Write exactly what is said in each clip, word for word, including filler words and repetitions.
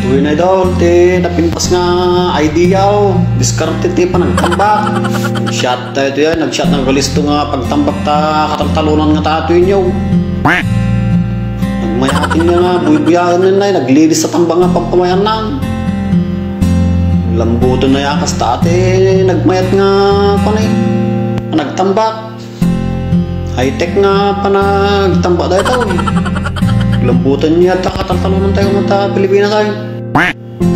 Uy, na idol, ti napintas nga idea, o, diskarte ti panagtambak. Nag-shot tayo, ti, ay, nag-shot, naglisto nga pagtambak ta kataltalonan nga tato inyo. Nagmayatin nga nga, buybuyaen na, ay, naglinis sa tambak nga pampamayan na. Lambuton na yakas ta, ati, nagmayat nga, kuwan, eh, panagtambak. High-tech nga panagtambak dayta, uy. Lambutan niya ta kataltalonan tayo nga ta Pilipinas ay.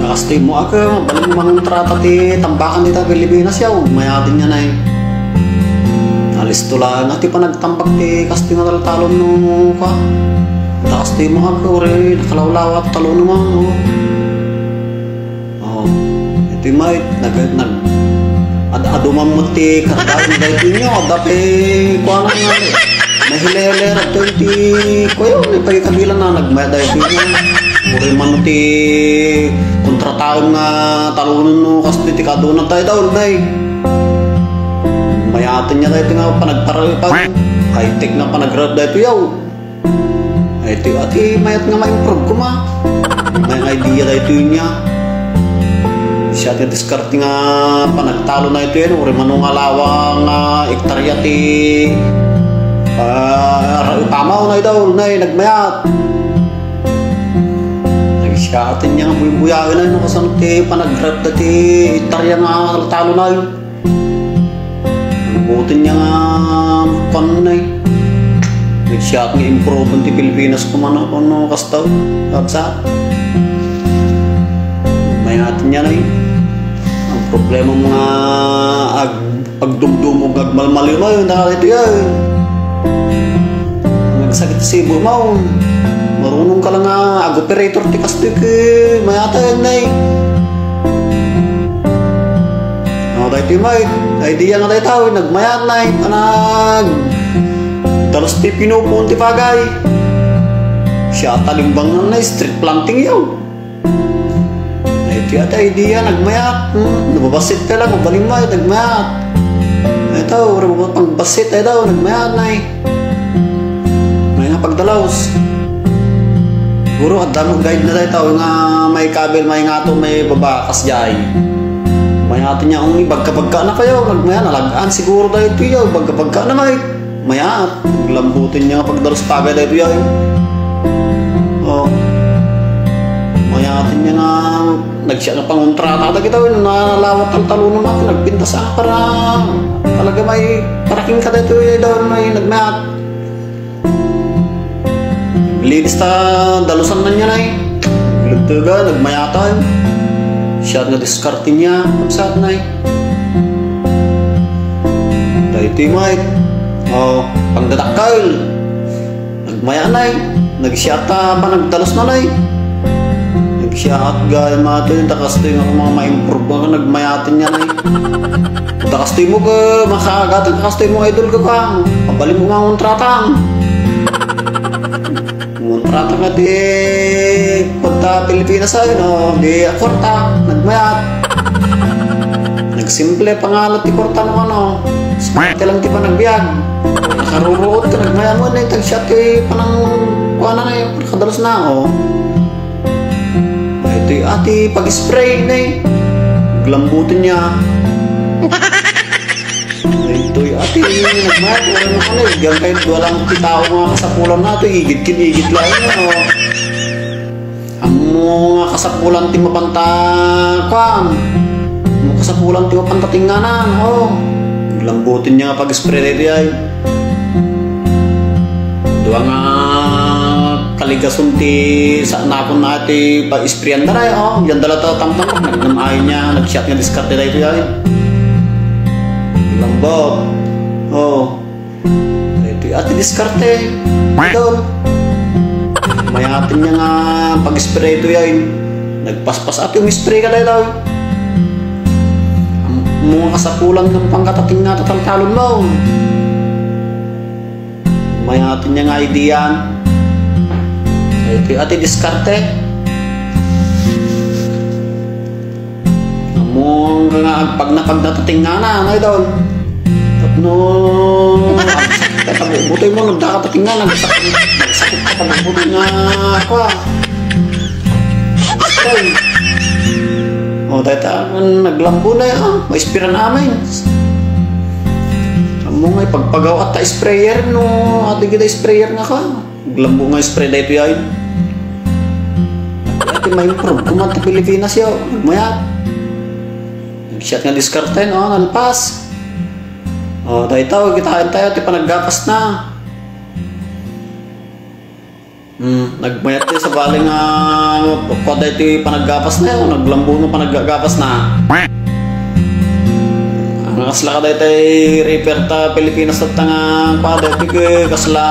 Kastoy mo, aga, balik mo mangontrata ti tambakan dita Pilipinas yaw. Mayatin niya na eh. Alisto lang nga ti panagtambak ti kastoy nga taltalon no ka. Kastoy mo, aga, uri, nakalawlawa, talon mo, no? Oh, iti may nag, nag, ad, adu man met ti kardaon daytoy inyo, adda pay kuana nga, mahile-hile radto iti kuyo, ni pagikabilan na nagmaya daytoy inyo. Uri man ti kontrataon nga talunan no, kastoy ti kaduna tayo daw, day. Mayaten niya daytoy nga panagpara-, pag high-tech nga panagrab daytoy yaw. Ay, ti, ati, mayat nga ma-improve koma. May nga idea daytoy niya. Siya ti diskarte nga panagtalo na ito yan. Uri mano nga lawang, ah, hektarya ti, ah, ra-, pamaw na idaw, na, eh, nagmayat. Nagsiya atin niya nga buybuyaen na, no, kasano ti panagrab dati hektarya nga talo na yun. Buti niya nga kuan na eh. Nagsiat nga improvement ti Pilipinas koma na kuno kasta. Kabsat. Mayaten niya na eh. Ang problema mga ag-, agdumdumog, agmalmaliw na yun, nakakita yan. Nagsakit sibo mo. Marunong ka lang nga ag-operator ti kastoy ket mayat na eh. No, daytoy met, idea nga dayta, nagmayat na eh, panag-, dalos ti pinupuon ti bagay. Siya talimbang na eh, street planting yaw. Ay, ti ata idea, nagmayat. Hmm, nababassit ka lang, mabalin mo, ay, nagmayat. Ay, tao, wala mo pang bassit, ay, tao, nagmayat na eh. May nga pagdalaws. Siguro, adda mo guide na tayo, tao, nga may kabil, may nga to, may baba, kas jay. May atin niya, kung ibagka-bagka na kayo, nagmayat, nalagaan siguro tayo, tiyo, bagka-bagka na, may. Mayat, lambutin niya nga pagdalos pagay daytoy ay. Oh. Mayatin niya nga nagsiya nga pangontrata dagita, nalawat taltalunan ako, nagpintas ako para talaga may paraking ka daytoy ay daw may nagmayat. Linis ta dalusan man niya na eh. Nagtuga, nagmayatan. Siya nga diskarte niya, saat na eh. Daytoy met. Oh, pangdadakkel. Nagmaya na eh. Nagsiata pa, nagdalos na na eh. Nagsiat gay matoy, ta kastoy nga mga ma-improve nga nagmayaten niya na eh. Ta kastoy mo ka, makagatan ka kastoy mo, idol ka ka. Mabalin mo nga kontrata. Kontrata nga ti punta Pilipinas ay, no? Di a kwarta, nagmayat. Nagsimple pangalat ti kwarta no ano. Swerte lang ti panagbiag. Nakaruruot ka, nagmayat mo, na itagsiat ti panang kuana na yung nakadalos na, oh. Ito yung ati pag-spray na eh. Glambutin niya. Daytoy ati, nagmayat, wala na kami. Diyan kayo, walang tao nga kasapulan na ito. Igit kin, igit lang yun, oh. Ang mga kasapulan ti mapanta, kuan. Ang kasapulan ti mapanta tinganan, oh. Lambutin niya nga pag-spray daytoy ay. Dua nga kaligason ti sa nakon na ti pa-sprayan da na, oh. Yan dala ta tamtam, nagnamay niya, nagsiat nga diskarte daytoy ay. Lambot. Oh. Iti ati diskarte. Idol. Mayatin niya nga pag-spray to yan. Nagpaspas ati, um-spray ka daytoy. Mga kasapulan ng pangkatating nga tataltalon mo. Mayatin niya nga idea. Iti ati diskarte. Among nga agpagna-pagna ti tingana, idol. Tapno, agsakit ka, tabubutoy mo, nagdaka ti tingana, nagsakit, nagsakit ka, tabubutoy nga, ako, ah. O, dayta, naglambuna, ah, maispiran amin. Ammo nga ipagpagaw ta sprayer, no, adi kita sprayer nga ka. Naglambo nga spray daytoy ay. Iti ma-improve koma ti Pilipinas, yo. Mayat. Nagsiat nga diskarte, no, nalpas. O, dayta, kitaentayo ti panaggapasna. Hmm, nagmayat ti sabali nga, kua daytoy panaggapasna, naglambo nga panaggapasna. Ang kasla ka daytoy repair ta Pilipinas tatta nga, kua daytoy kasla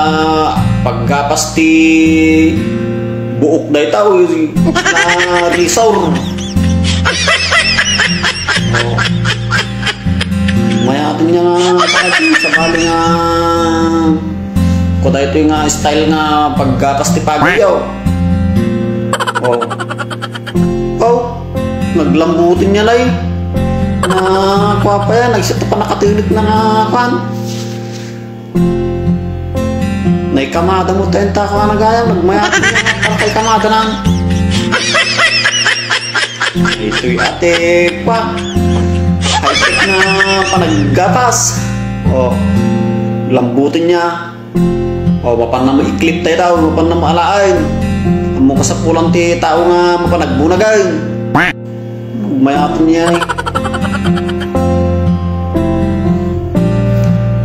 paggapas ti buok dayta, o, kasla risaur. O. Mayat nia nga, sabali nga, kua daytoy nga style nga paggapas ti pagayo. O. O, naglambo nia lay. Na, kua pa yan, nagsiat panakatinik na nga, kuan. Naikamada mo tayo ta, kuan, nagayam, nagmayat nia nga, para kay kamada na. Itoy ate, pa. High-tech na panaggapas. O, lambutin nia. O, mapan na mo i-clip tayo daw, mapan na mo alaen. Ammo kasapulan ti tao nga mapan agbunagan. Mayat nia, eh.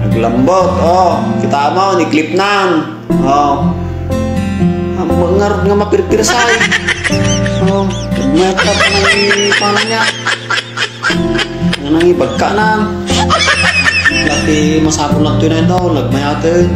Naglambot, o, kita mo, ni-clip nan. O. Ang mangarod nga mapirpirsay. O, mayat ka pa ng panang nia. Ang ibagkanan. Lati masapul na ito na ito, nagmayatin.